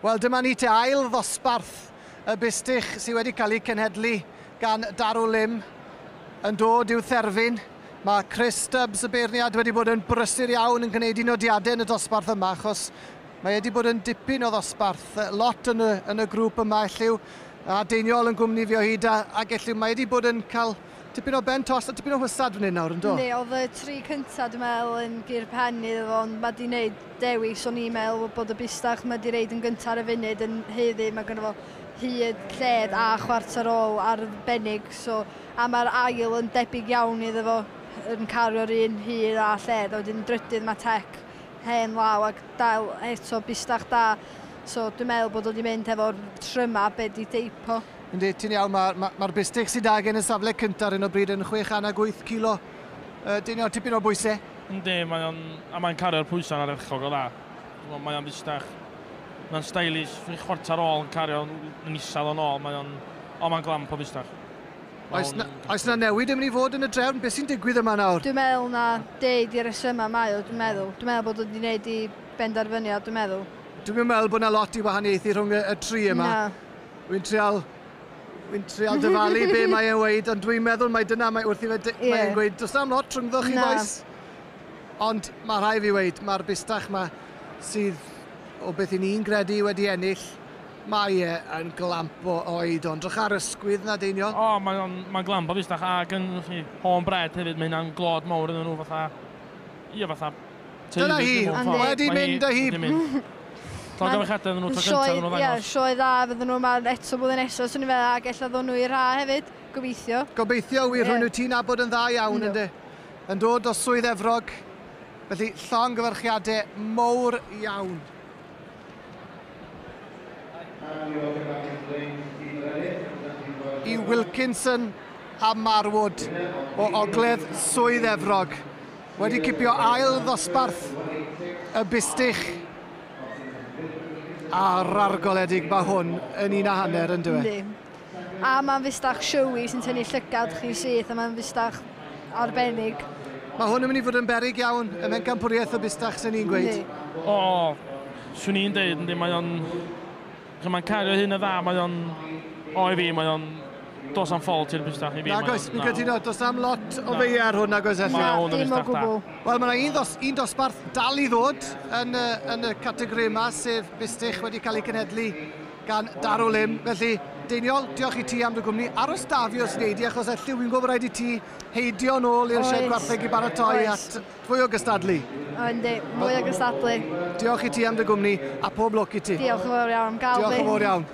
Wel, dyma ni te ail ddosbarth y bustych sydd wedi cael eu cenhedlu gan Darw Lim yn dod i'w therfyn. Mae Chris Stubbs, y beirniad, wedi bod yn brysur iawn yn gwneud i nodiadau yn y dosbarth yma, achos mae wedi bod yn dipyn o ddosbarth, lot yn y grŵp yma, Elliw, a Deiniol yn gwmni fi o hyd, ac Elliw, mae wedi bod yn cael tipyn o ben tost a tipyn o wysad fan hyn nawr, yn do? Yndi, oedd y tri cyntaf, dwi'n meddwl, yn gur pen iddo fo, ond mae di wneud dewis, o'n i'n meddwl bod y bustach mae di reid yn gyntaf ar y funud yn haeddu, mae gynno fo hyd, lled a chwarter ôl arbennig, so, a mae'r ail yn debyg iawn iddo fo, yn cario'r un hyd a lled, a wedyn drydydd mae Tec hen law ac dal eto bustach da, so dwi'n meddwl bod o wedi mynd efo'r tryma be di deipo. Yndi, ti'n iawn, mae'r ma bustych sydd ag yn y safle cyntaf ar hyn o bryd yn 6.8 kilo. Deiniol, tipyn o bwysau. Yndi, mae'n cario'r pwysau yn ardderchog o dda. Mae o'n bustach, mae'n stylish, chwarter ôl yn cario yn isel o'n ôl, mae'n glamp o bustach. Oes na newid yn mynd i fod yn y drefn? Beth sy'n digwydd yma nawr? Dwi'n meddwl na deud i'r resymau mae o, dwi'n meddwl. Dwi'n meddwl bod wedi gwneud i benderfyniad, dwi'n meddwl. Dwi'n meddwl bod na lot i wahaniaethu rhwng y tri yma. Na. Wy'n trial dyfalu be mae e'n weud, ond dwi'n meddwl mai dyna mae wrth i fe mae'n gweud, does na'm lot rhyngddo chi, bois. Ond mae rhaid fi weud, mae'r bustach yma sydd o beth i ni'n gredu wedi ennill, mae e yn glamp o oed, ond drych ar ysgwydd na, Deiniol. O, mae'n glamp o bustach, ac yn homebred hefyd, mae hynna'n glod mawr iddyn nhw, fatha, ia, fatha Dyna hi, wedi mynd â hi. Llongyfarchiadau iddyn nhw, tro gyntaf iddyn nhw ddangos. Ie, sioe dda fydden nhw yma eto blwyddyn nesaf, swn i'n feddwl, ac ella ddod nhw i'r ha hefyd, gobeithio. Gobeithio, wir, rhywun wyt ti'n nabod yn dda iawn, ynddi. Yn dod o Swydd Efrog, felly llongyfarchiadau mowr iawn. I Wilkinson a Marwood o Ogledd Swydd Efrog, wedi cipio ail ddosbarth y bustych. A'r argoledig mae hwn yn 1.5 yn dywe. Yndi. A mae'n fustach showy sy'n tynnu llygad chi syth, a mae'n fustach arbennig. Mae hwn yn mynd i fod yn beryg iawn, y mewncampwriaeth o bustach sy'n ni'n gweud. O, swn i'n deud, yndi, mae o'n... Mae'n cario hyn y dda, mae o'n... O, i fi, mae o'n... Dos am ffault i'r bustach i fi. Nag oes, fi'n cytuno, dos am lot o feiau ar hwn, nag oes, Elliw? Mae hwn yn Dim o fustach da. gwbl. Wel, mae yna un dosbarth dal i ddod yn y categori yma, sef bustych wedi cael ei cenhedlu gan Darw Lim. Felly, Deiniol, diolch i ti am dy gwmni. Aros da fi os wnei di, achos Elliw, fi'n gwybod bod rhaid i ti heidio nôl i'r sied gwartheg i baratoi at fwy o gystadlu. O, yndi, mwy o gystadlu. Diolch i ti am dy gwmni, a pob lwc i ti. Diolch yn fawr iawn am gael fi. Diolch yn fawr iawn.